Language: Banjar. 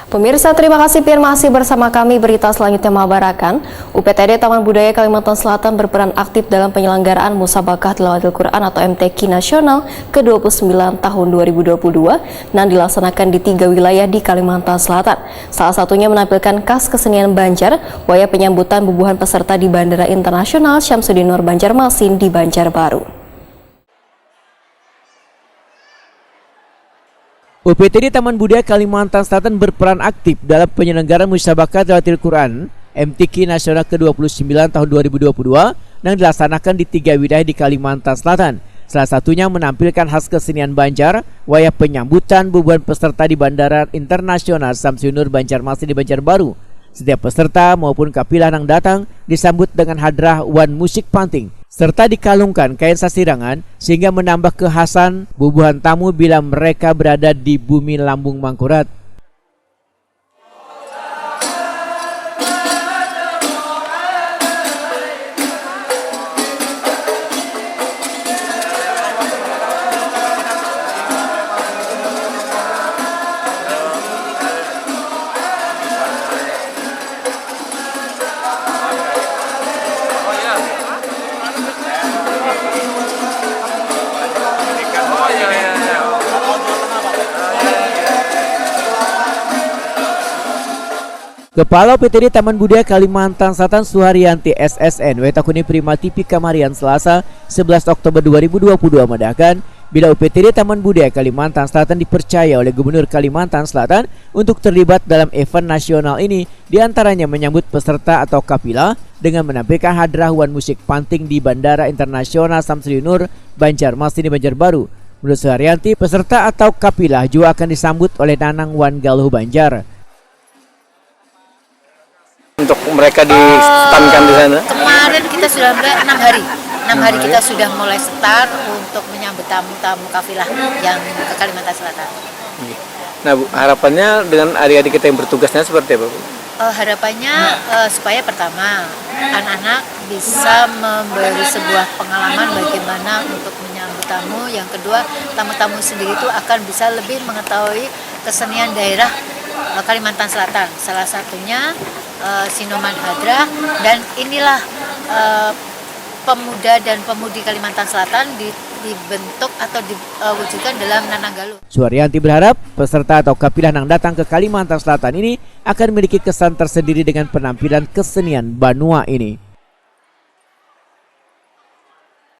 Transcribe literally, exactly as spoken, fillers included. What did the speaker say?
Pemirsa, terima kasih pian masih bersama kami. Berita selanjutnya mengabarakan, U P T D Taman Budaya Kalimantan Selatan berperan aktif dalam penyelenggaraan Musabakah Tilawatil Quran atau M T Q Nasional ke dua puluh sembilan tahun dua ribu dua puluh dua nang dilaksanakan di tiga wilayah di Kalimantan Selatan. Salah satunya menampilkan khas kesenian Banjar, wayah penyambutan bubuhan peserta di Bandara Internasional Syamsuddin Nur Banjarmasin di Banjarbaru. U P T D Taman Budaya Kalimantan Selatan berperan aktif dalam penyelenggaraan Musabakah Tilawatil Quran M T Q Nasional ke dua puluh sembilan tahun dua ribu dua puluh dua nang dilaksanakan di tiga wilayah di Kalimantan Selatan. Salah satunya menampilkan khas kesenian Banjar, wayah penyambutan bubuhan peserta di Bandara Internasional Samsudin Nur Banjarmasin di Banjarbaru. Setiap peserta maupun kafilah nang datang disambut dengan hadrah wan musik panting, serta dikalungkan kain sasirangan sehingga menambah kekhasan bubuhan tamu bila mereka berada di bumi Lambung Mangkurat. Kepala U P T D Taman Budaya Kalimantan Selatan Suharyanti S S N wetakuni Prima T V Kamarian Selasa sebelas Oktober dua ribu dua puluh dua madahkan, bila U P T D Taman Budaya Kalimantan Selatan dipercaya oleh Gubernur Kalimantan Selatan untuk terlibat dalam event nasional ini, diantaranya menyambut peserta atau kafilah dengan menampilkan hadrah wan musik panting di Bandara Internasional Samsudin Nur, Banjarmasin di Banjarbaru. Menurut Suharyanti, peserta atau kafilah juga akan disambut oleh Nanang wan Galuh Banjar. Untuk mereka di-stand-kan di sana? Kemarin kita sudah mulai enam hari. Enam hari kita sudah mulai start untuk menyambut tamu-tamu kafilah yang ke Kalimantan Selatan. Nah, Bu, harapannya dengan adik-adik kita yang bertugasnya seperti apa, Bu? Eh, harapannya, eh, supaya pertama, anak-anak bisa memberi sebuah pengalaman bagaimana untuk menyambut tamu. Yang kedua, tamu-tamu sendiri itu akan bisa lebih mengetahui kesenian daerah, eh, Kalimantan Selatan. Salah satunya, eh, Sinoman Hadrah, dan inilah, eh, pemuda dan pemudi Kalimantan Selatan di-, dibentuk atau diwujudkan dalam Nanang Galuh. Suharyanti berharap peserta atau kafilah nang datang ke Kalimantan Selatan ini akan memiliki kesan tersendiri dengan penampilan kesenian banua ini.